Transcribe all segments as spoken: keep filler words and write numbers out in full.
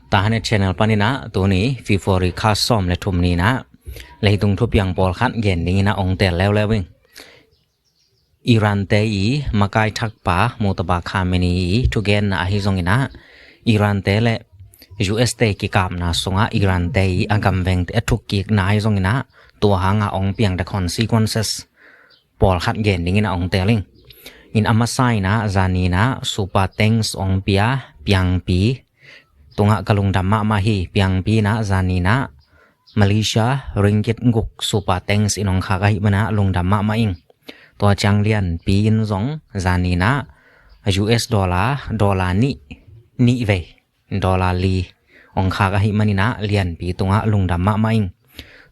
Tahanet channel panin ah tuni February kha sawm le thum ni-in ah leitung thupiang pawlkhat gen dingin ah ong teel leuleu ing. Iran-te i makai thakpa Mujtaba Khamenei i thugenna ahi zongin ah, Iran-te le U S-te kikapna sungah Iran-te i a gamvengte a thukkikna ahi zongin ah, tua hanga ong piang the consequences pawlkhat gen dingin ah ong teel ing. In a masa in ah, zan ni-in ah super tanks ong pia piangpi tungah ka lungdam mahmah hi. Piangpi in ah zan ni-in ah Malaysia ringgit guk super tanks in ong khak ahih manin ah lungdam mahmah ing. Tua ciang lianpi in zong zan ni-in ah U S dollar, dollar nih, nih vei, dollar li ong khak ahih manin ah lianpi tungah lungdam mahmah ing.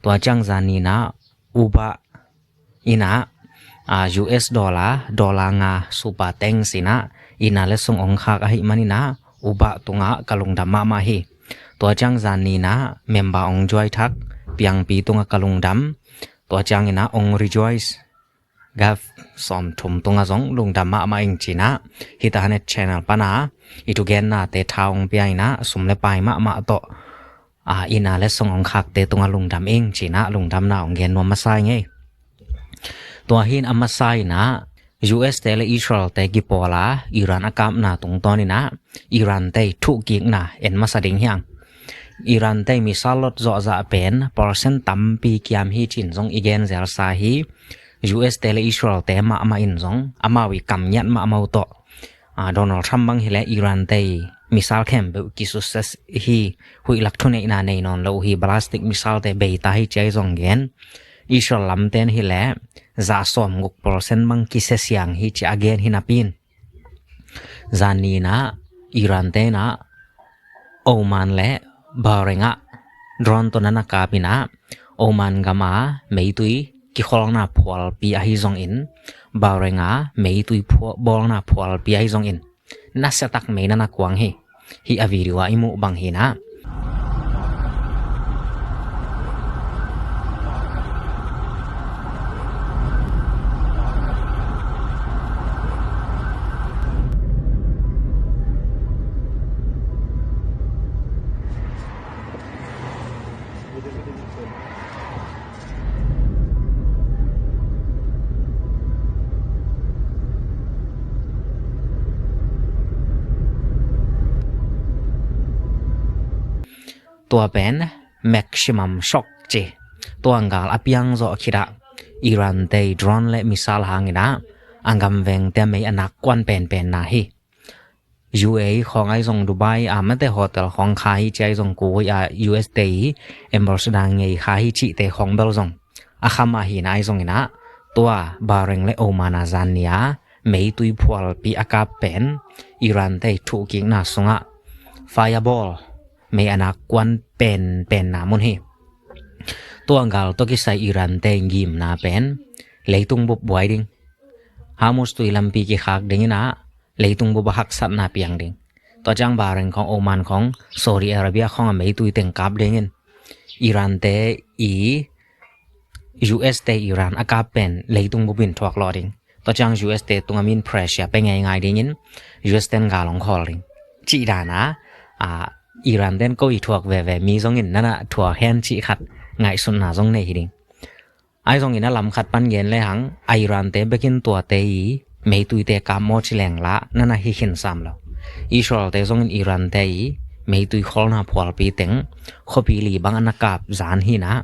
Tua ciang zan ni-in ah Uber in ah, ah, U S dollar, dollar nga super tanks in ah, inn ah le sung ong khak ahih manin ah Uber tungah ka lungdam mahmah hi. Tua ciang zan ni-in ah member ong join thak piangpi tungah ka lungdam. Tua ciangin ah ong rejoice Gulf sawmthum tungah zong lungdam mahmah ing ci-in ah, hih Tahanet channel pan ah i thugennate tha ong pia in ah, sum le pai mahmah tawh, ah, inn ah le sung ong khakte tungah lungdam ing ci-in ah lungdamna ong gen nuam masa ing ei. Tua hi-in a masa in ah U S-te le Israel-te kipawl a Iran a kapna tungtawnin ah Iran-te i thuhkikna en masa ding hi hang. Iran-te i missile lot zawhzah pen percent tampi kiam hi ci-in zong i gen zelsa hi. U S-te le Israel-te mahmah in zong amau i kam ngiat mahmah uh tawh, ah, Donald Trump bang hileh Iran-te i missile khempeuh kisuccess hi, huih lak thuneihna nei nawn lo uh hi, ballistic missile-te bei ta hi ci-a i zong gen. Israel lamten hileh za sawmguk percent bang kisia siang hi ci-a gen hi napi-in, zan ni-in ah Iran-te in ah Oman le Bahrain ah drone tawh na na kap in ah, Oman gam a meitui kikholna phualpi ahi zongin, Bahrain a meitui phua-, bawlna phualpi ahi zongin, nasia tak mei na na kuang hi. Hih a video ah i muh bang hi-in ah. Tua pen maximum shock ci. Tua gal a piang zawh khit ah Iran-te i drone le missile hangin ah a gamvengte a mei a nak kuan penpenna hi. U A E khawng ahi zong, Dubai a mate hotel khawng kha hi ci ahi zong, Kuwait a U S-te i ambassador ngei kha hi cihte khawng bel zong a kham ahi-in ahi zongin ah, tua Bahrain le Oman a zan ni-a meitui phualpi a kap pen Iran-te i thuhkikna sungah fireball, mei a nak kuan penpenna mun hi. Tua gal tawh kisai Iran-te i gimna pen leitung bup buai ding, Hormuz tui lampi kikhak dingin ah leitung bup a haksatna piang ding. Tua ciang Bahrain khawng, Oman khawng, Saudi Arabia khawng a meitui teng kap dingin, Iran-te i U S-te Iran a kap pen leitung bup in thuak lawh ding. Tua ciang U S-te tungah min pressure pe ngeingai dingin U S-ten gal ong khawl ding cih dan a, a, Iran-ten ko i thuak veve mi zongin na na thuak hen cih khat ngaihsutna zong nei hi ding. Ahi zongin a lam khat pan gen lehang, a Iran-te bekin tuate i meituite kap maw ci leng lah na na hi khin sam lo. Israel-te zongin Iran-te i meitui kholna phualpi teng khuapi li bang a na kap zan hi-in ah,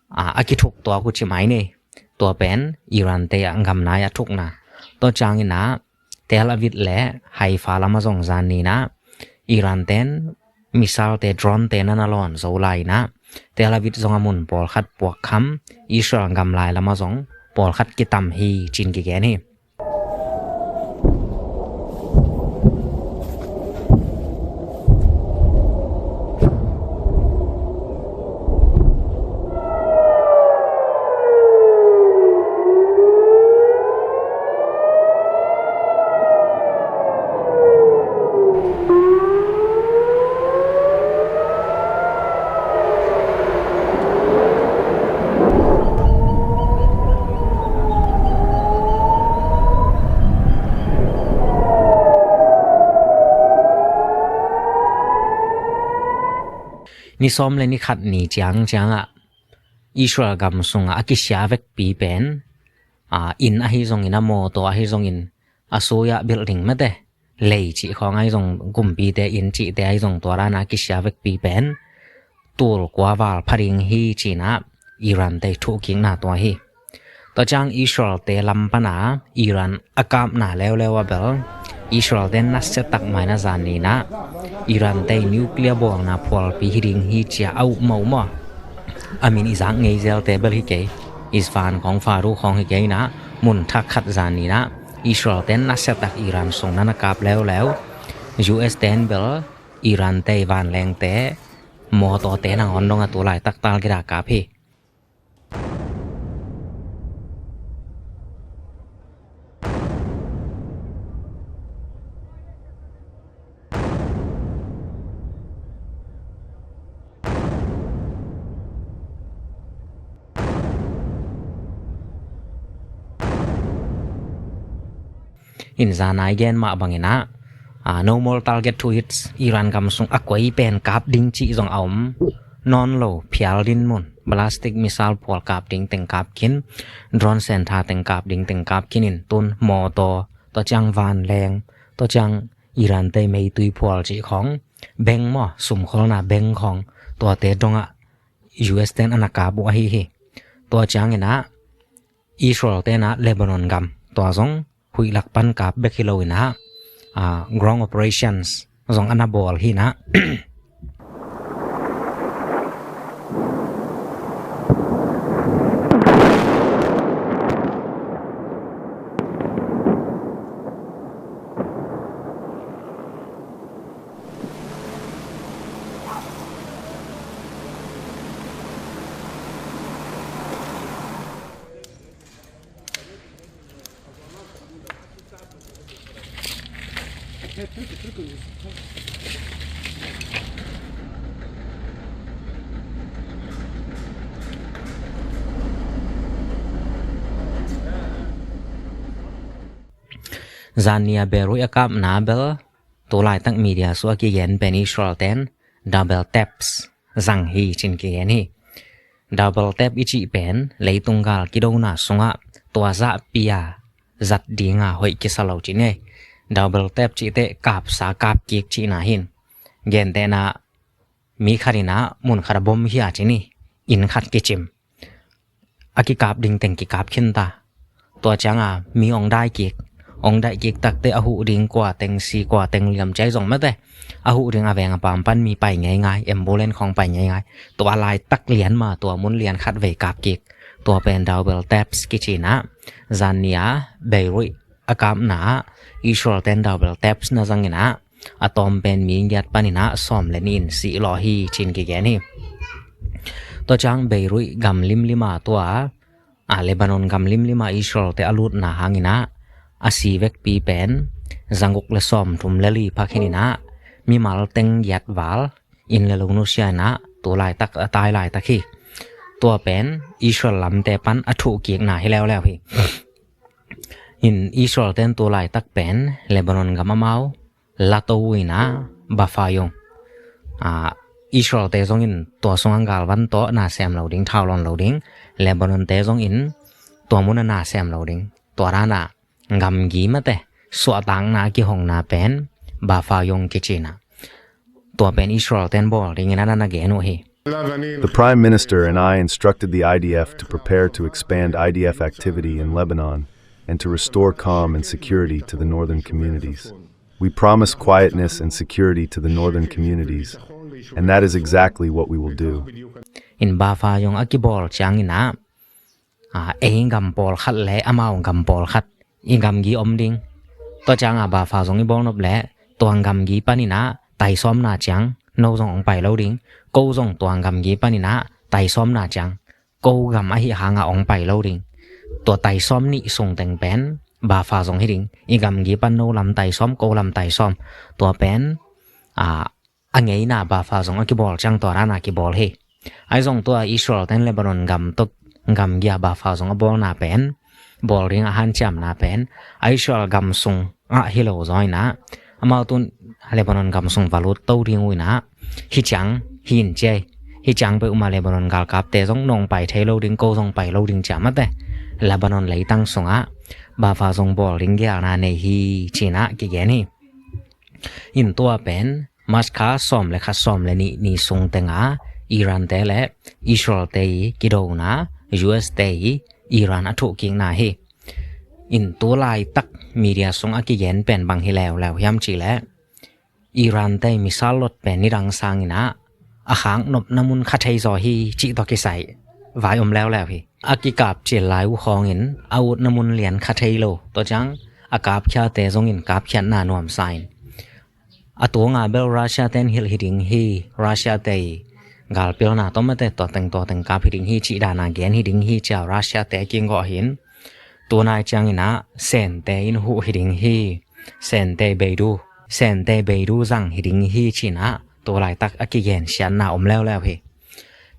a, a kithuk tuak uh ci mai ni. Tua pen Iran-te a gamnai a thukna. Tua ciangin ah Tel Aviv le Haifa lamah zong zan ni-in ah Iran-ten missile-te, drone-te na na lawn zo lai-in ah, Tel Aviv zong a mun pawlkhat puakkham, Israel gamlai lamah zong pawlkhat kitam hi ci-in kigen hi. Ni sawm le ni khat ni ciang ciangah Israel gam sungah a kisia vekpi pen, a, inn ahi zongin, a mawtaw ahi zongin, a sui-ah building mate, lei cih khawng ahi zong, kumpite inn cihte ahi zong, tua dana kisia vekpi pen tul kua val pha ding hi cinah Iran te thuhkikna tua hi. Tua ciang Israel te lam pana Iran a kapna leuleu ah bel, Israel te nasia tak maina zan ninah Iran te nuclear bawlna phualpi hi ding hi cia a uh mawmaw. A min i zak ngei zelte bel hi kei, Isfahan khawng, Farouk khawng hi kei inah, mun thak khat zan ninah Israel te nasia tak Iran sung nan a kap leuleu. U S ten bel Iran te vanlengte, mawtawte nangawn dong a tu laitak target a kap hi. In zan a i gen mah banginah, a, no more target to hit, Iran gam sung a koi pen kap ding cih zong a om nawn lo, phial dinmun, ballistic missile phual kap ding teng kap khin, drone center teng kap ding teng kap khin in, tun mawtaw, tua ciang vanleng, tua ciang Iran te meitui phual cih khawng, bank maw, sumkholna bank khawng, tuate dongah U S ten a na kap uh ahi hi. Tua cianginah Israel tenah Lebanon gam, tua zong huih lak pan kap bek hi loinah, a, ground operations zong a na bawl hinah. Zan ni a Beirut a kapna bel, tu laitak media sung a kigen pen Israel ten double taps zang hi cin kigen hi. Double tap i cih pen leitung gal kidona sungah tua zahpi a zat dinga hoih kisa lo cin ei. Double tap cihte kapsa kapkik cihna hin. Gentehna, mi khat inah mun khat a bom hi a cin hi, inn khat kicim, a kikap ding teng kikap khinta. Tua cianga mi ong daikik, ong daikik takte a huh ding kua teng si, kua teng liam ciai zong mate, a huh ding a veng a pam pan mi pai ngeingai, ambulance khawng pai ngeingai. Tua laitak lian ma, tua mun lian khat vei kapkik, tua pen double taps kicinah. Zan ni a Beirut a kapna ah Israel ten double taps na zanginah a tawm pen mi giat paninah sawm le nih in sih lawh hi cin kigen hi. Tua ciang Beirut gam limlima tua, a, Lebanon gam limlima Israel te a lutna hanginah a si vekpi pen zanguk le sawm thum le li phakhininah mimal teng giat val, inn le lo nusia inah tu laitak a tai laitak hi. Tua pen Israel lamte pan a thuhkikna hi leuleu hi. In Israel ten tu laitak pen Lebanon gam amau lato uh inah Bafayong, a, Israel te zongin tua sungah galvan tawh na sem lo ding, thau lawn lo ding. Lebanon te zongin tua mun a na sem lo ding. Tua dana gamgi mate suahtakna a kihongna pen Bafayong kicinah. Tua pen Israel ten bawl dingin a na gen uh hi. The Prime Minister and I instructed the I D F to prepare to expand I D F activity in Lebanon and to restore calm and security to the northern communities. We promise quietness and security to the northern communities, and that is exactly what we will do. In Bafayong a kibawl cianginah, a, ei gam pawlkhat le amau gam pawlkhat i gamgi om ding. Tua cianga Bafayong i bawlnop le tua gamgi paninah taisawmna ciang no zong ong pai lo ding, ko zong tua gamgi paninah taisawmna ciang ko gam ahi hanga ong pai lo ding. Tua taisawm nih sung teng pen Bafayong hi ding. I gamgi pan no lam taisawm, ko lam taisawm. Tua pen, a, a ngeina Bafayong a kibawl ciang tua dana kibawl hi. Ahi zong tua Israel ten Lebanon gam tuk gamgi a Bafayong a bawlna pen, bawl ding a hanciamna pen a Israel gam sung ah hi lo zaw inah, amau tun Lebanon gam sung va lut to ding uh inah, hi ciang hi in ciai, Hih ciang peuhmah Lebanon galkapte zong nong pai thei lo ding, ko zong pai lo ding ci a, mate Lebanon leitang sungah buffer zone bawl ding geelna nei hi ci-in ah kigen hi. In tua pen March kha sawm le khat, sawm le nih ni sung tengah Iran-te le Israel-te i kidona, U S-te i Iran a thuhkikna hi. In tu laitak media sung a kigen pen bang hi leuleu hiam cih leh, Iran-te i missile lot pen nidang sangin ah a khak nopna mun kha thei zaw hi cih tawh kisai vai om leuleu hi. A kikap cil lai uh khawngin a utna mun lian kha thei lo, tua ciang a kapkhiate zongin kapkhiatna nuamsa in, a tunga bel Russia-te in hilh hi ding hi, Russia-te i galpilna tawh, mate, tua teng tua teng kap hi ding hi cih dana gen hi ding hi ci a, Russia-te a kigawh hi in, tunai ciangin ah Sente in huh hi ding hi, Sente beidu, Sente beidu zang hi ding hi ci-in ah tu laitak a kigensiatna om leuleu hi.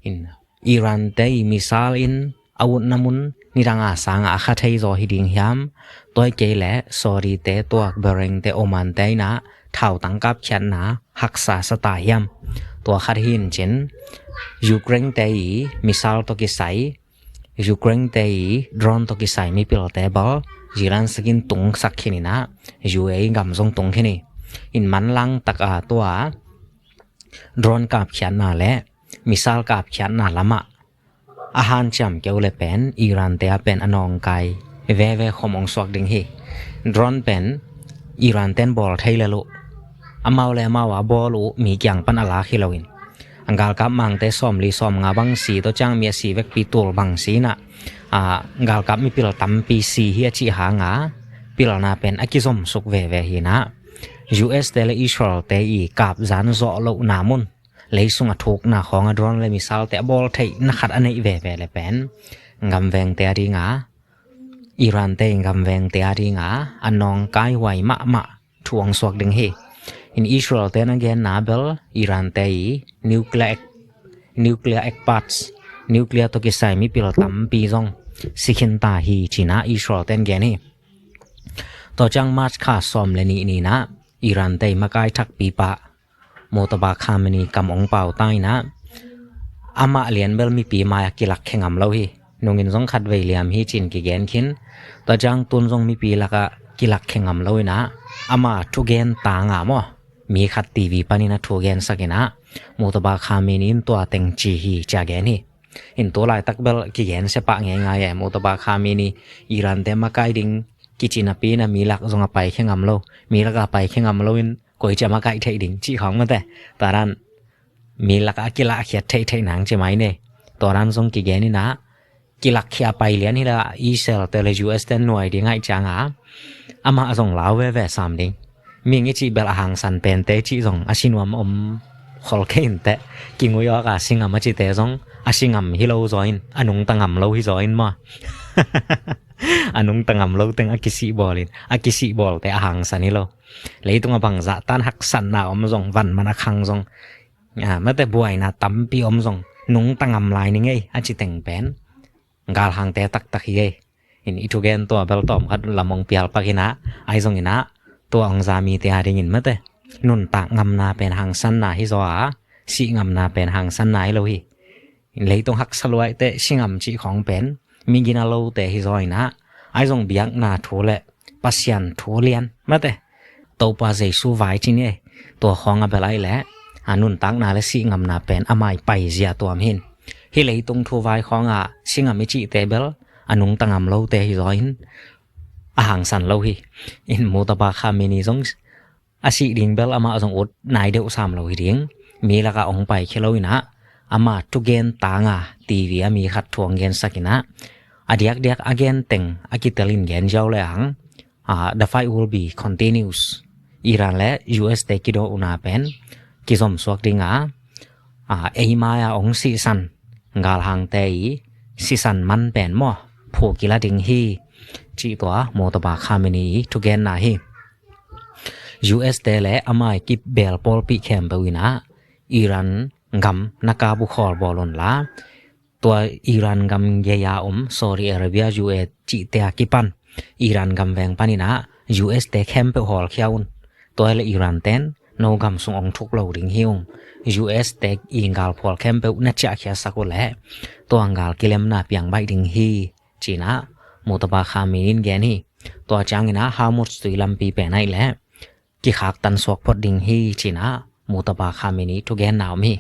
In Iran-te i missile in a utna mun nidang a sangah a kha thei zaw hi ding hiam? Tua hi kei leh Saudi-te tuak, Bahrain-te, Oman-te in ah thautang kapkhiatna haksa sa ta hiam? Tua khat hi in cin, Ukraine-te i missile tawh kisai, Ukraine-te i drone tawh kisai mipilte bel Zelensky in tungsak khin in ah, U A E gam zong tung khin hi. In manlang taka tua drone kapkhiatna le missile kapkhiatna lamah a hanciam keu le pen Iran-te a pen a nawngkai veve khawm ong suak ding hi. Drone pen Iran-te in bawl thei lel uh, amau le amau a bawl uh mi kiang pan a lak hi loin, a galkap mangte sawmli sawmnga bang si, tua ciang mi a si vekpi tul bang si in ah, a galkap mipil tampi si hi a cih hanga pilna pen a kizomsuk veve hi in ah, U S-te le Israel-te i kapzan zawh lohna mun, lei sung a thukna khawng a drone le missile-te a bawl theihna khat a neih veve le pen gamvengte a dinga, Iran-te in gamvengte a dinga a nawngkaihuai mahmah thu ong suak ding hi. In Israel-te in a genna bel Iran-te i nuclear ex-, nuclear experts, nuclear tawh kisai mipil tampi zong si khin ta hi ci-in ah Israel-te in gen hi. Tua ciang March kha sawm le nih ni-in ah Iran-te i makai thakpipa Mojtaba Khamenei kam ong pau ta in ah, amah lian bel mipi mai-ah kilakkhia ngam lo hi. Nungin zong khatvei liam hi ci-in kigen khin. Tua ciang tun zong mipi lakah kilakkhia ngam lo in ah, ama thugen tanga maw, mi khat T V panin a thugensak in ah, Mojtaba Khamenei in tua teng ci hi ci a gen hi. In tu laitak bel kigen sia pah ngeingai e, Mojtaba Khamenei Iran-te makai ding kici napi in ah mi lak zong a paikhia ngam lo, mi lakah a paikhia ngam lo in koi ci a makaih theih ding cih khawng, mate. Tua dan mi lakah a kilahkhiat theihtheih nang ci mai ni. Tua dan zong kigen in ah, kilakkhia pai lian hi la, Israel-te le U S-te nuai ding ahih cianga amah zong lau veve sam ding. Mihing i cih bel a hangsan pente cih zong a si nuam om khol kei inteh. Kingui awka si ngam a cite zong a si ngam hi lo zaw in, a nungta ngam lo hi zaw in maw. A nungta ngam lo teng a kisihbawl in, a kisihbawlte a hangsan hi lo. Leitung a bangzah tan haksatna om zong, vanman a khang zong, a, mate buaina tampi om zong, nungta ngam lai ni ngei a ci teng pen galhangte taktak hi ei. In i thugen tua bel tawm khat lam ong pial pak in ah, ahi zongin ah tua ong za mite a dingin, mate, nuntak ngamna pen hangsanna hi zaw a, sih ngamna pen hangsanna hi lo hi. Leitung haksa luaite si ngam cih khawng pen mi gina lote hi zaw in ah, ahi zong biakna thu le Pasian thu lian, mate, Topa Jesu vai ci ni ei. Tua khawng a bel ahih leh a nuntakna le sih ngamna pen a mai paizia tuam hi in, hih leitung thu vai khawngah si ngam i cihte bel a nungta ngam lote hi zaw in, a hangsan lo hi. In Mojtaba Khamenei zong a sih ding bel amah zong ut nai deuh sam lo hi ding. Mi lakah ong paikhia lo in ah, ama thugen tanga T V a mi khat thu ong gensak in ah, a diakdiak a gen teng a kitel in gen ziau le hang, a, the fight will be continues. Iran le U S-te kidona pen kizomsuak ding a, a, ei mai-a ong sihsan galhangte i sisan man pen maw, phu kila ding hi, cih tua Mojtaba Khamenei i thugenna hi. U S-te le amah i kibel pawlpi khempeuh in ah Iran gam na kap uh khawl bawl un la, tua Iran gam gei-a om Saudi Arabia, U A E cihte a kipan Iran gam veng panin ah U S-te khempeuh hawlkhia un. Tua hi leh Iran-ten no gam sung ong thuk lo ding hi ung. U S te i galphual khempeuh na ciahkhiasak uh leh tua gal kilemna piang baih ding hi, ci-in ah Mujtaba Khamenei in gen hi. Tua ciangin ah Hormuz tui lampi pen ahih leh kikhaktan suak phot ding hi, ci-in ah Mujtaba Khamenei thugenna om hi.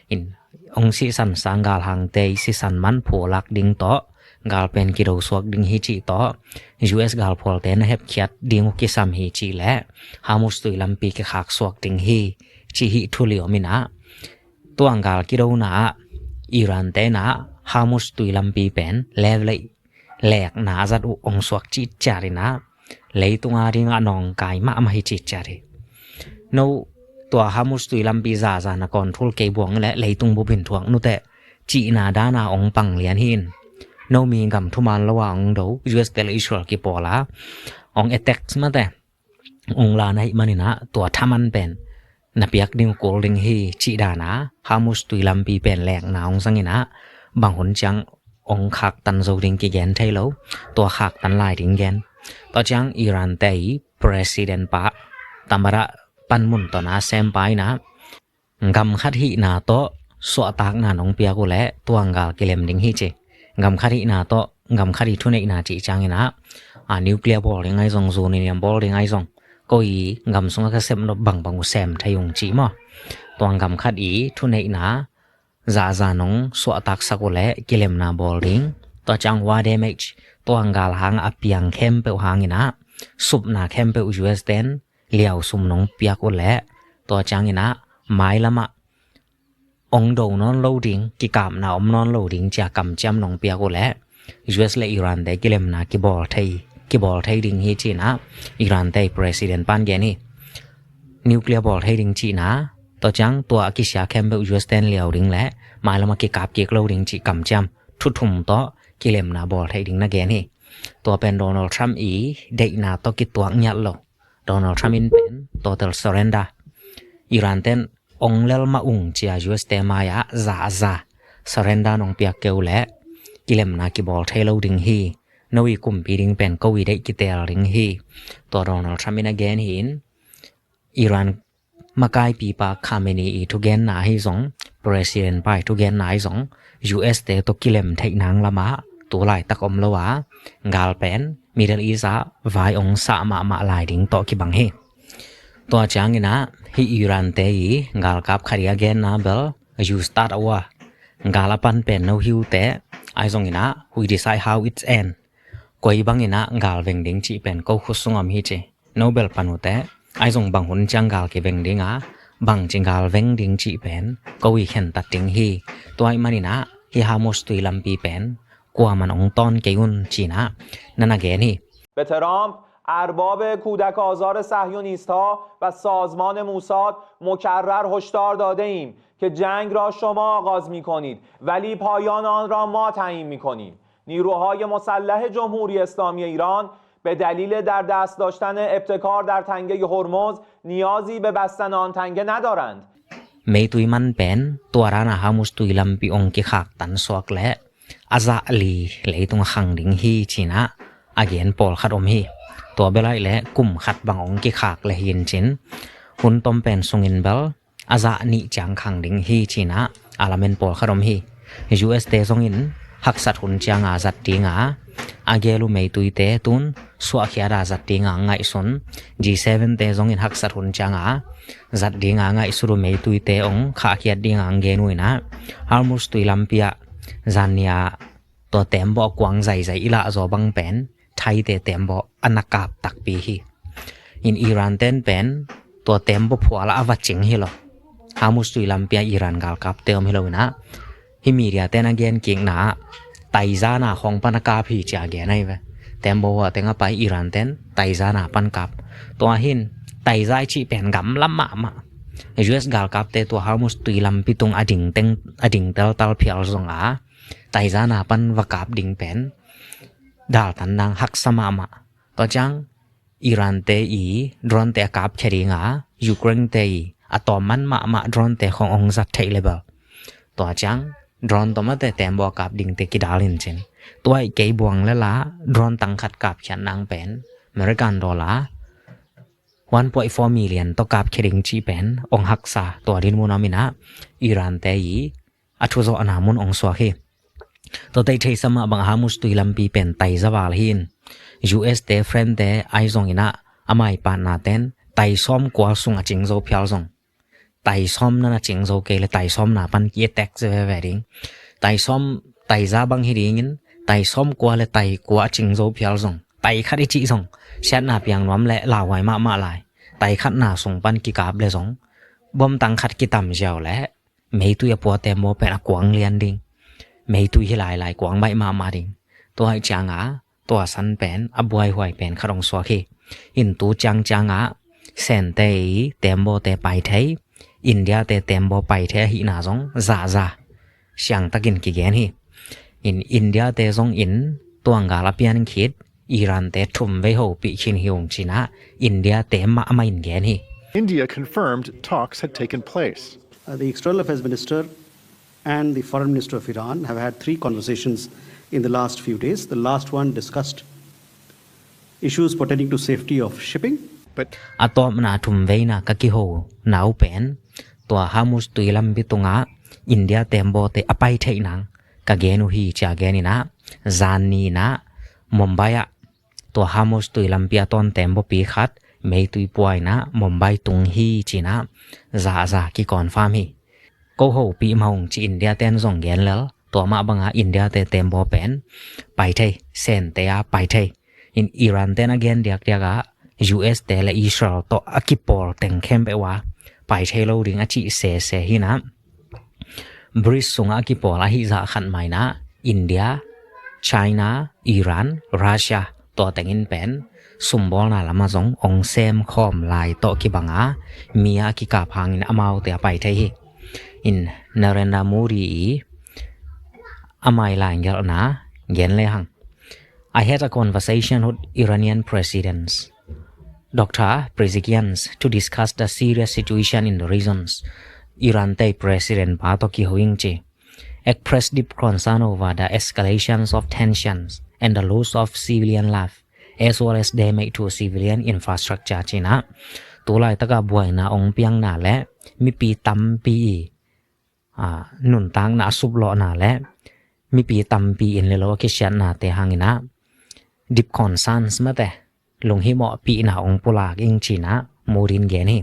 In ong sisan sang galhangte i sisan man phuh lak ding tawh, gal pen kido suak ding hi cih tawh, U S galphualte na hepkhiat ding uh kisam hi cih leh Hormuz tui lampi kikhak suak ding hi, cih hi thu li om in ah, tua gal kidona ah Iran te in ah Hormuz tui lampi pen lev lei lekna a zat uh ong suak cihciat in ah, leitung a ding a nawngkai mahmah hi cihciat hi. No tua Hormuz tui lampi zaza na control kei buang leh leitung bup in thuak nuteh cihna dana ong pang lian hi in. No mi gam thuman lo a ong do, U S te le Israel kipawl a ong attack mate ong la na hih manin ah tua thaman pen na piak ding uh kul ding hi cih dana Hormuz tui lampi pen lekna ong zang in ah bang hun ciang ong khaktan zo ding kigen thei lo, tua khaktan lai ding gen. Tua ciang Iran te i president pa, tamada panmun tawh na sem pa in ah gam khat hihna tawh suahtakna nong piak uh leh tua gal kilem ding hi ci. Gam khat hihna tawh gam khat i thuneihna cih ciangin ah, a, nuclear bawl ding ahi zong, uranium bawl ding ahi zong, ko i gam sungah ka sem nop bangbang uh sem thei ung ci maw. Tua gam khat i thuneihna zaza nong suahtaksak uh leh kilemna bawl ding. Tua ciang war damage, tua galhang a piang khempeuh hangin ah supna khempeuh U S ten liau sum nong piak uh leh, tua ciangin ah mailam ah ong do nawn lo ding, kikapna om nawn lo ding ci-a kamciam nong piak uh leh U S le Iran te kilemna kibawl thei, kibawl thei ding hi ci-in ah Iran te president pan gen hi. Nuclear bawl thei ding cihna, tua ciang tua a kisia khempeuh U S ten liau ding leh mailam ah kikap kik lo ding cih kamciam thu thum tawh kilemna bawl thei ding na gen hi. Tua pen Donald Trump i deihna tawh kituak ngiat lo. Donald Trump in pen total surrender, Iran ten ong lel mah ung ci-a U S te mai-ah zahzah surrender nong piak kei uh leh kilemna kibawl thei lo ding hi. No i kumpi ding pen ko i deih kitel ding hi. Tua Donald Trump in a gen hi in, Iran makaipipa Khamenei i thugenna ahi zong, president pa i thugenna ahi zong, U S te tawh kilem theih nang lamah tu laitak om lo a, gal pen Middle East ah vai ong sah mahmah lai ding tawh kibang hi. Tua ciangin ah hih Iran te i galkap khat i a genna bel, "You start a war. Gal a pan pen no hi uh teh, ahi zongin ah we decide how it's end. Koi bangin ah gal veng ding cih pen ko khut sung om hi," ci. No bel pan uh teh, ahi zong bang hun ciang gal kiveng ding a, bangci gal veng ding cih pen ko i khentat ding hi. Tua ahih manin ah hih Hormuz tui lampi pen kuaman ong tawn kei un ci-in ah na na gen hi. به ترامپ، ارباب کودک آزار صهیونیست‌ها و سازمان موساد مکرر هشدار داده‌ایم که جنگ را شما آغاز می‌کنید، ولی پایان آن را ما تعیین می‌کنیم. نیروهای مسلح جمهوری اسلامی ایران به دلیل در دست داشتن ابتکار در تنگهٔ هرمز نیازی به بستن آن تنگه ندارند. Meitui man pen tua dana Hormuz tui lampi ong kikhaktan suak leh a zah li leitung a khang ding hi ci-in ah a gen pawlkhat om hi. Tua bel ahih leh kum khat bang ong kikhak leh hi in cin, hun tom pen sungin bel a zah nih ciang khang ding hi ci-in ah a lamen pawlkhat om hi. U S te zongin haksat hun cianga zat dinga a gel uh meituite tun suahkhiata zat dinga ngaihsun. G seven te zongin haksat hun cianga zat dinga ngaihsut uh meituite ong khahkhiat dinga ang gen uh in ah, Hormuz tui lampi ah zannia tua tembaw a kuang zaizai i lah zaw bang pen Thaite tembaw a na kap takpi hi. In Iran ten pen tua tembaw phualah a va cing hi lo. Hormuz tui lampi ah Iran galkapte om hi lo in ah, hih media ten a gen kikna ah Taizana khong pan a kap hi ci-a gen ahi ve. Tembaw hua teng a pai Iran ten Taizana pan kap. Tua hin Taiza i cih pen gamla mahmah. U S galkapte tua Hormuz tui lampi tung a ding teng, a ding teltal phial zonga Taizana pan va kap ding pen daltan nang haksa mahmah. Tua ciang Iran te i drone te a kapkhia dinga Ukraine te i a tawmman mahmah drone te khong ong zat theih leh bel, tua ciang drone tawmate tembaw a kap dingte kidal in cin. Tua ahih kei buang leh la drone tang khat kapkhiat nang pen American dollar one point four million tawh kapkhia ding cih pen ong haksa tua dinmun a om inah Iran te i a thuzawhna mun ong suak hi. Tua tei theisa mah bang Hormuz tui lampi pen tai zaval hi in, U S te friend te ahi zong inah amai patna ten tai sawm kua sung a cing zo phial zong, tai sawm na na cing zo kei le tai sawm na pan ki attack ze veve ding. Tai sawm, tai za bang hi dingin tai sawm kua le tai kua a cing zo phial zong, tai khat i cih zong siatna piang nuam le lauhuai mahmah lai. Tai khat na sung pan kikap le zong bom tang khat kitam ziau le meitui a pua tembaw pen a kuang lian ding. Meitui hi lailai kuang baih mahmah ding. Tua hi cianga tua san pen a buaihuai pen khat ong suak hi. In tu ciangcianga Sente i tembaw te pai thei, India te tembaw pai thei ahihna zong zahza siangtakin kigen hi. In India te zong in tuanggal a pian khit Iran te thum vei hopih khin hi ung cinah India te mahmah in gen hi. India confirmed talks had taken place. Uh, the External Affairs Minister and the Foreign Minister of Iran have had three conversations in the last few days. The last one discussed issues pertaining to safety of shipping. But a tawpna thum veina ka kiho nau pen tua Hormuz tui lampi tungah India tembaw te a pai theih nang ka gen uh hi cia gen inah zan ni inah Mumbai ah tua Hormuz tui lampi a tawn tembaw pi khat meitui pua inah Mumbai tung hi cinah zahza kiconfirm hi. Ko hopih mah ung ci India ten zong gen lel, tua mah banga India te tembaw pen pai thei, Sente a pai thei. In Iran ten a gen diakdiak ah U S te le Israel tawh a kipawl teng khempeuh a pai thei lo ding a cih sese hi inah BRICS sungah a kipawl ahi zah khat mah inah India, China, Iran, Russia tua tengin pen sumbawlna lamah zong ong semkhawm lai tawh kibanga mi a kikap hangin amaute a pai thei hi. In Narendra Modi i amai lai gelhna gen le hang. I had a conversation with Iranian President Doctor Pezeshkian to discuss the serious situation in the regions. Iran te President pa tawh kiho ing ci. Expressed deep concern over the escalations of tensions and the loss of civilian life, as well as damage to civilian infrastructure cinah. Tulai taka buaina ong piangna le mipi tampi i a, nuntakna a suplawhna le mipi tampi in le lo a kisiatnate hang inah deep concerns mate lunghimawhpihna ong pulak ing cinah Modi in gen hi.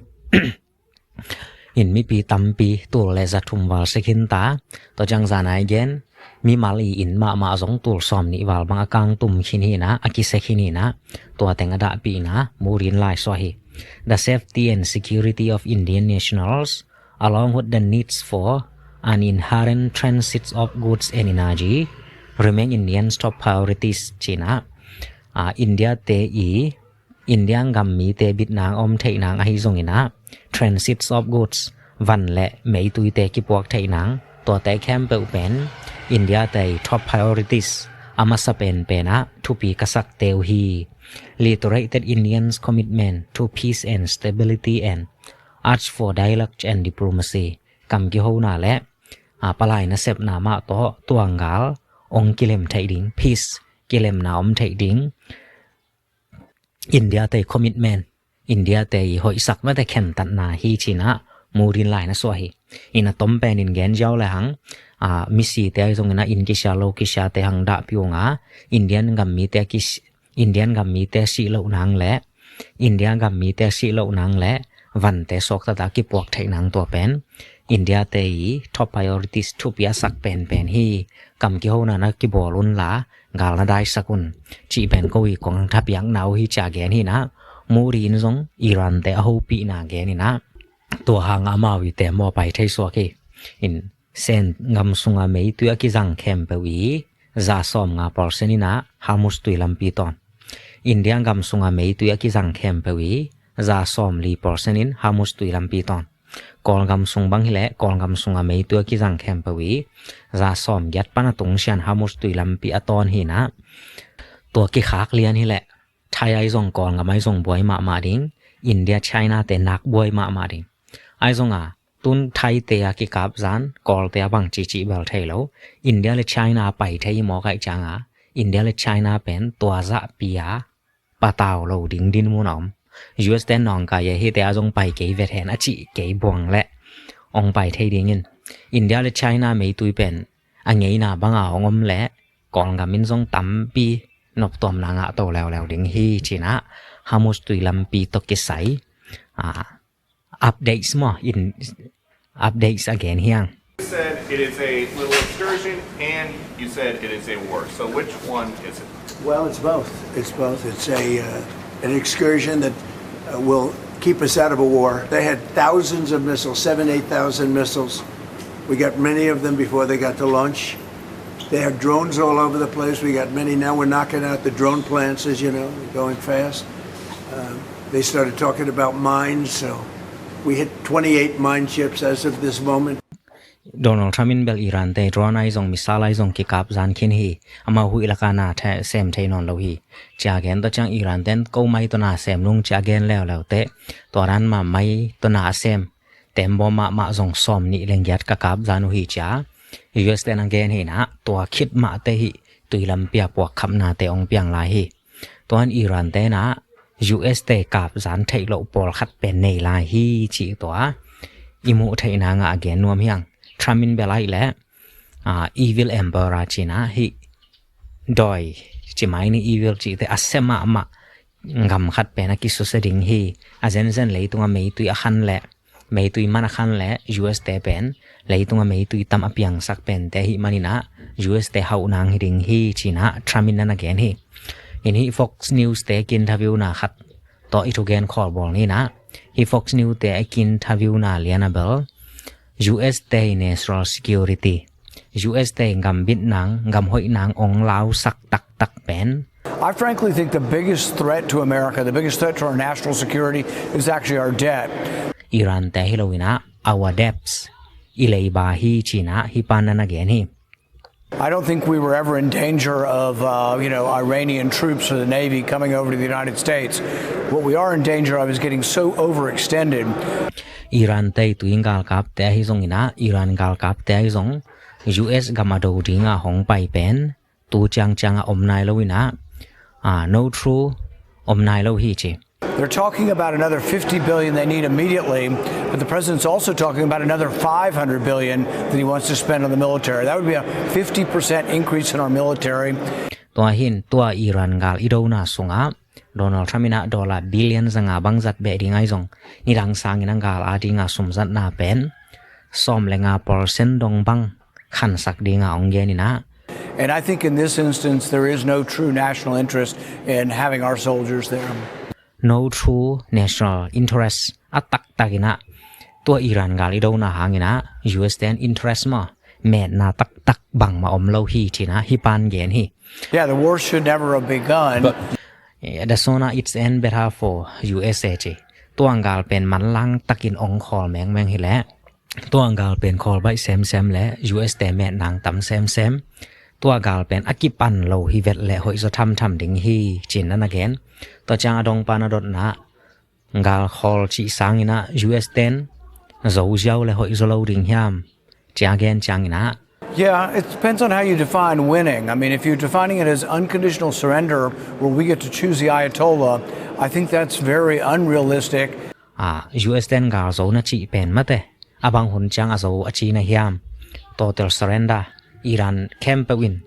In mipi tampi tul le za thum val sek khin ta, tua ciang zan a i gen mimal i in mahmah zong tul sawm nih val bang a kangtum khin hi inah a kisek khin hi inah tua teng a dahpihna Modi in laisuah hi. The safety and security of Indian nationals along with the needs for an inherent transit of goods and energy, remain India's top priorities cinah. A, India te i India gam mite bitnang om theihnang ahi zonginah transit of goods van le meitui te kipuak theihnang tuate khempeuh pen India te i top priorities a masa penpenah thupi ka sakte uh hi. Reiterated India's commitment to peace and stability and urge for dialogue and diplomacy. Kam kihona le a, palai nasepna mah tawh tuanggal ong kilem theih ding, peace kilemna om theih ding India te commitment, India te i hoihsak mate khentatna hi cinah Modi in lai na suah hi. In a tom penin gen ziau le hang a, misite ahi zonginah inn kisia lo kisiate hang dahpih unga Indian gam mite kis Indian gam mite sih loh nang le India gam mite sih loh nang le vante suaktata kipuak theih nang tua pen India te i top priorities thupi a sak penpen hi. Kam kihona na kibawl unla gal na daisak un cih pen ko i kong thapiakna uh hi cia gen hinah Modi in zong Iran te a hopihna gen inah tua hanga amau i te maw pai thei suak hi. In Sen gam sunga meitui a kizang khempeuh i za sawm nga percent inah Hormuz tui lampi tawn. India gam sunga meitui a kizang khempeuh i za sawm li percent in Hormuz tui lampi tawn. Kawlgam sung bang hileh Kawlgam sunga meitui a kizang khempeuh i za sawm giat pan a tungsian Hormuz tui lampi a tawn hinah tua kikhak lian hileh Thai ai zong Kawlgam ai zong buai mahmah ding, India China te nak buai mahmah ding. Ai zonga tun Thai te a kikap zan Kawl te a bang cihcih bel thei lo. India le China a pai thei i mawk aih cianga India le China pen tua zahpi a patau lo ding dinmun a om. U S ten nawngkai e, hihte ah zong pai kei vet hen a cih kei buang leh ong pai thei dingin, India le China meitui pen a ngeina banga ong om leh Kawlgam in zong tampi noptuamna ngah to leuleu ding hi, ci-in ah Hormuz tui lampi tawh kisai, ah, updates maw, in updates a gen hi hang. You said it is a little excursion and you said it is a war. So which one is it? Well, it's both. It's both. It's a uh, an excursion that uh, will keep us out of a war. They had thousands of missiles, seven, eight thousand missiles. We got many of them before they got to launch. They have drones all over the place. We got many now. We're knocking out the drone plants, as you know, they're going fast. Uh, they started talking about mines, so we hit twenty-eight mine ships as of this moment. Donald Trump in bel Iran te drone ahi zong, missile ahi zong kikap zan khin hi. Amau huih laka na sem thei nawn lo hi, ci-a gen. Tua ciang Iran ten ko mai tawh na sem nung ci-a gen leuleu teh, tua dan mah mai tawh na a sem tembom mahmah zong sawm nih leng giat ka kap zan uh hi, ci-a U S ten a gen hi-in ah, tua khit mah teh hih tui lampi a puakkhapnate ong piang lai hi. Tuan Iran ten ah U S te kap zan theih loh pawlkhat pen nei lai hi, cih tua i muh theihna ngah a gen nuam hi hang. Trump in bel ahih leh, ah, evil emperor ci-in ah, hih dawi ci mai ni, evil cihte a sia mahmah gam khat pen a kisusia ding hi. A zenzen leitung a meitui a khan leh, meitui man a khan leh U S te pen leitung a meitui tam a piangsak pente ahih manin ah U S te hauh nang hi ding hi, ci-in ah Trump in na na gen hi. In hih Fox News te ki interview na khat tawh i thugen khawl bawl ni-in ah, hih Fox News te a ki interview na lian a bel U S te national security, U S te gambit nang, gam hoih nang ong lausak taktak pen. I frankly think the biggest threat to America, the biggest threat to our national security is actually our debt. Iran te hi lo-in ah, our debts, i leiba hi, ci-in ah hih pan na na gen hi. I don't think we were ever in danger of, uh, you know, Iranian troops or the Navy coming over to the United States. What we are in danger of is getting so overextended. Iran te tui galkapte ahi zongin ah, Iran galkapte ahi zong U S gam a do dinga hong pai pen tu ciangciang a om nai lo-in ah, ah, no through om nai lo hi, ci. They're talking about another fifty billion they need immediately, but the president's also talking about another five hundred billion that he wants to spend on the military. That would be a fifty percent increase in our military. Tua hi-in tua Iran gal i dona sungah Donald Trump in ah dollar billion zanga bang zat beh ding ahi zong, nidang sangin a gal a dinga sum zatna pen sawm le nga percent dong bang khansak dinga ong gen-in ah. And I think in this instance there is no true national interest in having our soldiers there. No true national interest a taktak in ah, tua Iran gal i dona hangin ah U S ten interest maw, metna taktak bangmah om lo hi, ci-in ah hih pan gen hi. Yeah, the war should never have begun. But eh, the sooner it's end, better for U S A, ci. Tua gal pen manlang takin ong khawl mengmeng hi leh, tua gal pen khawl baih semsem leh U S te met nang tam semsem. Tua gal pen a kipan lo hi vet leh hoih zaw thamtham ding hi, ci-in na na gen. Tua ciang a dongpa na dotna, gal khawl cih sangin ah U S ten zo ziau leh hoih zaw lo ding hiam, ci-a gen ciangin ah. Yeah, it depends on how you define winning. I mean, if you're defining it as unconditional surrender, where we get to choose the Ayatollah, I think that's very unrealistic. Ah, U S ten gal zo na cih pen mate, a bang hun ciang a zo a cihna hiam? Total surrender. Iran khempeuh in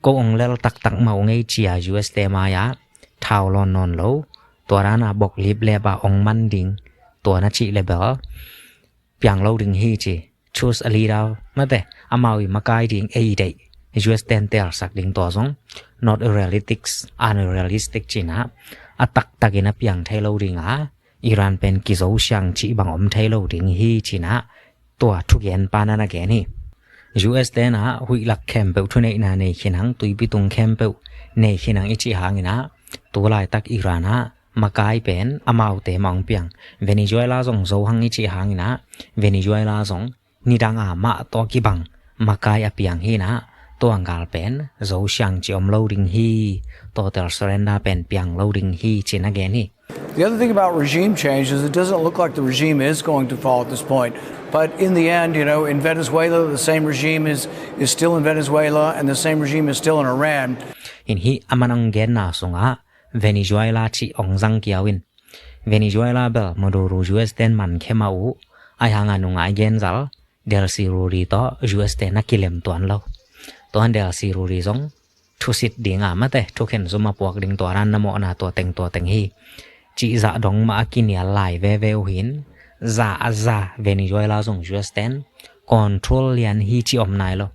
ko ong lel taktak mah ung ei, ci-a U S te mai-ah thau lawn nawn lo, tua dana bawk liplep a ong man ding, tua na cih leh bel piang lo ding hi, ci. Choose a leader mate, amau i makai ding ei deih, U S ten telsak ding, tua zong not realistic, unrealistic, ci-in ah, a taktakin a piang thei lo ding a, Iran pen kizo siang cih bang om thei lo ding hi, ci-in ah tua thugenpa na na gen hi. U S ten ah huih lak khempeuh thuneihna nei khin hang, tuipi tung khempeuh nei khin hang i cih hangin ah, tu laitak Iran ah makai pen amaute mah ong piang. Venezuela zong zo hang i cih hangin ah, Venezuela zong nidang a mah tawh kibang makai a piang hi-in ah, tua gal pen zo siang cih om lo ding hi, total surrender pen piang lo ding hi, ci-in a gen hi. The other thing about regime change is it doesn't look like the regime is going to fall at this point. But in the end, you know, in Venezuela, the same regime is, is still in Venezuela, and the same regime is still in Iran. In hih a man ong genna sungah Venezuela cih ong zang kiau in, Venezuela bel Maduro U S ten man khe mah uh, ahi hanga nungah i gen zal Delcy Rodríguez tawh U S te na kilem tuan lo. Tuan Delcy Rodríguez zong thusit dinga mate thukhen zum a puak ding tua dan na mawhna tua teng tua teng hi. Cihzah dong mah a kinial lai veve uh hin, za a za Venezuela zong U S ten control lian hi ci om nai lo.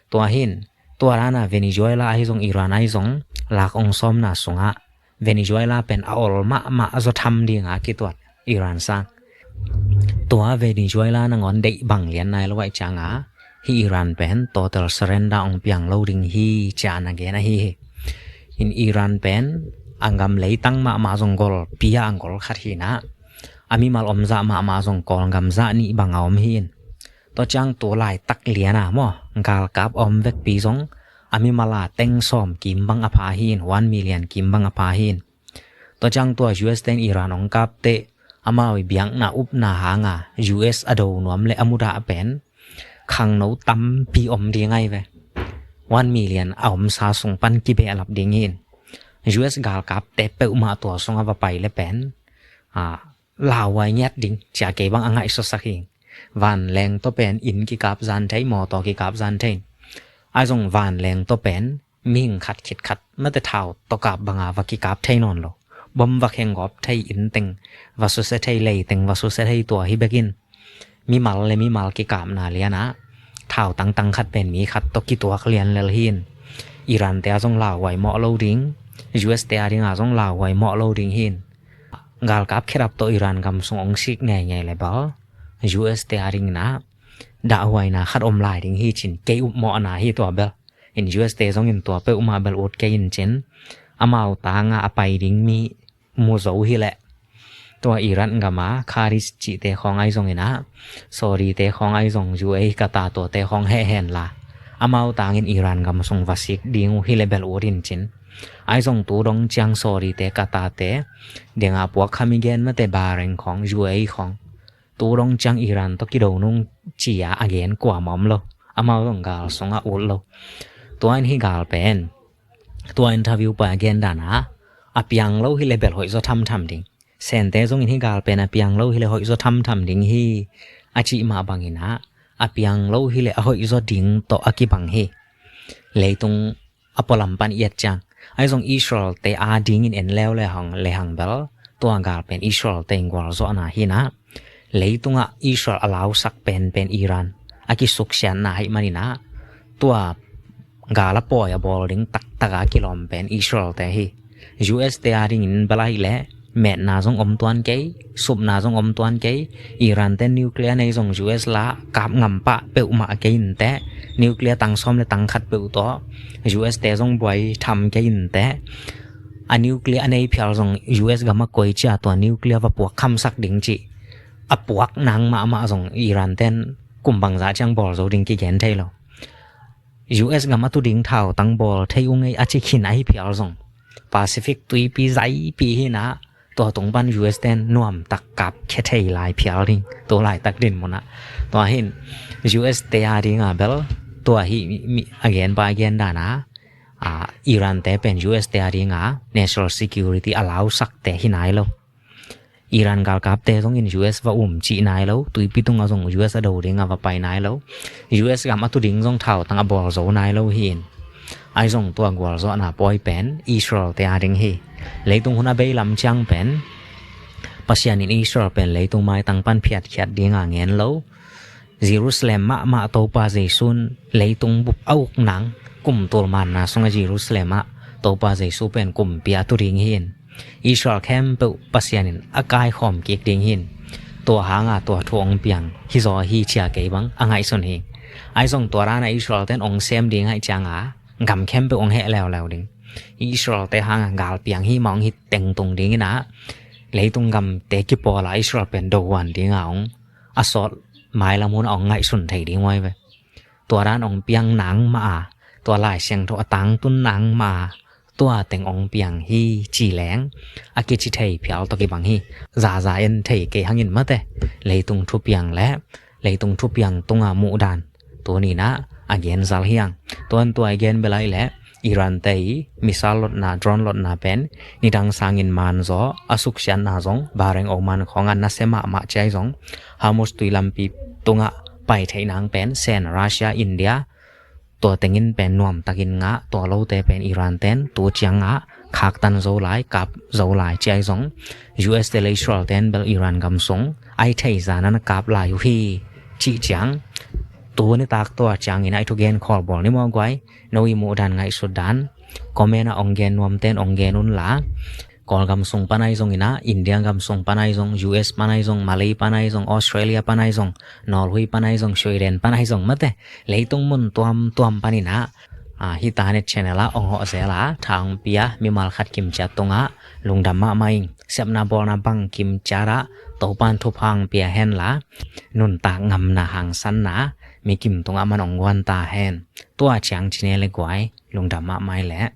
Tua hin, tua dana Venezuela ahi zong Iran ahi zong lak ong sawmna sungah Venezuela pen a ol mahmah a zaw tham dinga kituat Iran sang. Tua Venezuela nangawn deih bang lian nai lo aih cianga hi Iran pen total surrender ong piang lo ding hi cia na gen ahi hi. In Iran pen a gam leitang mahmah zong gol pia a gol khat hinah, a mimal omzah mahmah zong Kawlgam zah nih banga om hi in. Tua ciang tu laitak liana maw galkap a om vekpi zong a mimala teng sawm kim bang a pha hi in, one million kim bang a pha hi in. Tua ciang tua U S ten Iran ong kapteh amau i biakna upna hanga U S a do nuam le a mudah pen khangno tampi om ding ahi ve. One million a omsa sung pan kibehlap ding hi in. U S galkapte peuhmah tua sunga va pai le pen a lauhuai ngiat ding cia kei bang a ngaihsutsak hi. Vanleng tawh pen inn kikap zan thei, mawtaw kikap zan thei. Ahi zong vanleng tawh pen mihing khat khit khat mate thau tawh kap banga va kikap thei nawn lo. Bom va khenggawp thei, inn teng va susia thei, lei teng va susia thei tua hi bekin. Mimal le mimal kikapna lianah thau tangtang khat pen mi khat tawh kituak lian lel hi in. Iran te a zong lauhuai mawh lo ding, U S te a dinga zong lauhuai mawh lo ding hi in. Galkap khedap tawh Iran gam sung ong sik ngeingei le bal U S te a dingin ah dahhuaina khat om lai ding hi cin kei upmawhna hi tua bel. In U S te zongin tua peuhmah bel ut kei in cin, amau tanga a pai ding mi mu zo hi leh. Tua Iran gama Kharij cihte khawng ahi zongin ah, Saudi te khawng ahi zong U A E, Qatar tuate khawng heh hen la, amau tangin Iran gam sung va sik ding uh hi le bel ut in cin. Ahi zong tu dong ciang Saudi te, Qatar te dinga puak kham i gen mate, Bahrain khawng, U A E khawng tu dong ciang Iran tawh kido nung cia a gen kuamah om lo. Amau zong gal sungah ut lo. Tua in hi gal pen tua interview pa a gen dana a piang lo hi le bel hoih zaw thamtham ding. Sente zongin hi gal pen a piang lo hi le hoih zaw thamtham ding hi a cih mah bangin ah a piang lo hi le a hoih zaw ding tawh a kibang hi. Leitung a pualam pan i et ciang, ahi zong Israel te a dingin en leu le hang, le hang bel tua gal pen Israel te in gualzawhna hinah, leitungah Israel a lausak penpen Iran a kisuksiatna hi maninah, tua gal a pawi a bawl ding taktaka kilawm pen Israel te hi. U S te a dingin bel ahi leh metna zong om tuan kei, supna zong om tuan kei. Iran te nuclear nei zong U S la kap ngam pah peuhmah kei inteh, nuclear tang sawm le tang khat peuh tawh U S te zong buai tham kei inteh. A nuclear a nei phial zong U S gam a koi cia tua nuclear va puak khamsak ding cih a puak nang mahmah zong Iran ten kum bangzah ciang bawl zo ding kigen thei lo. U S gam a tu ding thau tang bawl thei ung ei a ci khin ahi phial zong Pacific tuipi zaipi hinah, tua tung pan U S ten nuamtak kap khia thei lai phial ding tu laitak dinmunah. Tua hin U S te a dinga bel tua hi mi, mi, a gen pa a gen dana a, Iran te pen U S te a dinga national security a lausak te hi nai lo. Iran galkapte zongin U S va um cih nai lo, tuipi tungah zong U S a do dinga va pai nai lo. U S gam a tu ding zong thau tang a bawl zo nai lo hi in. Ahi zong tua gualzawhna pawi pen Israel te a ding hi. Leitung hun a bei lam ciang pen Pasian in Israel pen leitung maitang pan phiatkhiat dinga ngen lo. Jerusalem mahmah Topa Jesu'n leitung bup a uk nang, kum tul manna sungah Jerusalem ah Topa Jesu pen kumpi a tu ding hi in. Israel khempeuh Pasian in a kaikhawm kik ding hi in. Tua hanga tua thu ong piang hi zaw hi cia kei bang a ngaihsun hi. Ahi zong tua dana Israel ten ong sem ding ahi cianga gam khempeuh ong heh leuleu ding. Israel te hanga gal piang hi mah ong hi tengtung dingin ah, leitung gamte kipawla Israel pen dohuan dinga ong a sawt mailam hun a ong ngaihsun thei ding uh ahi ve. Tua dan ong piang nang mah a, tua Lai Siangtho a tangtun nang mah a, tua teng ong piang hi ci leng a kici thei phial tawh kibang hi. Zaza en thei kei hangin mate, leitung thupiang le leitung thupiang tunga muhdan tuninah a gen zal hiang. Tuan tua i gen belai le Iran te i missile lotna, drone lotna pen nidang sangin man zaw, a suksiatna zong Bahrain, Oman khawngah nasia mahmah ciai zong, Hormuz tui lampi tungah pai theih nang pen Sen, Russia, India, tua tengin pen nuamtakin ngah, tua lote pen Iran ten tu ciangah khaktan zo lai, kap zo lai ciai zong, U S te le Israel ten bel Iran gam sung ai thei zan a na kap lai uh hi, cih ciang, tu nitak tua ciangin ai thugen khawlbawl ni maw guai, no i muhdan ngaihsutdan comment ah ong gen nuamten ong gen unla, Kawlgam sung panai zong inah, India gam sung panai zong, U S panai zong, Malay panai zong, Australia panai zong, Norway panai zong, Sweden panai zong mate, leitung mun tuamtuam paninah, ah, hih Tanet channel ah ong hawh zel a, tha ong pia mimal khat kimciat tungah lungdam mahmah ing. Sepna bawlna bang kimciat ah Topan thupha ong pia henla, nuntak ngamna hangsanna mi kim tungah man ong guan ta hen. Tua ciang cine le guai, lungdam mahmah i leh.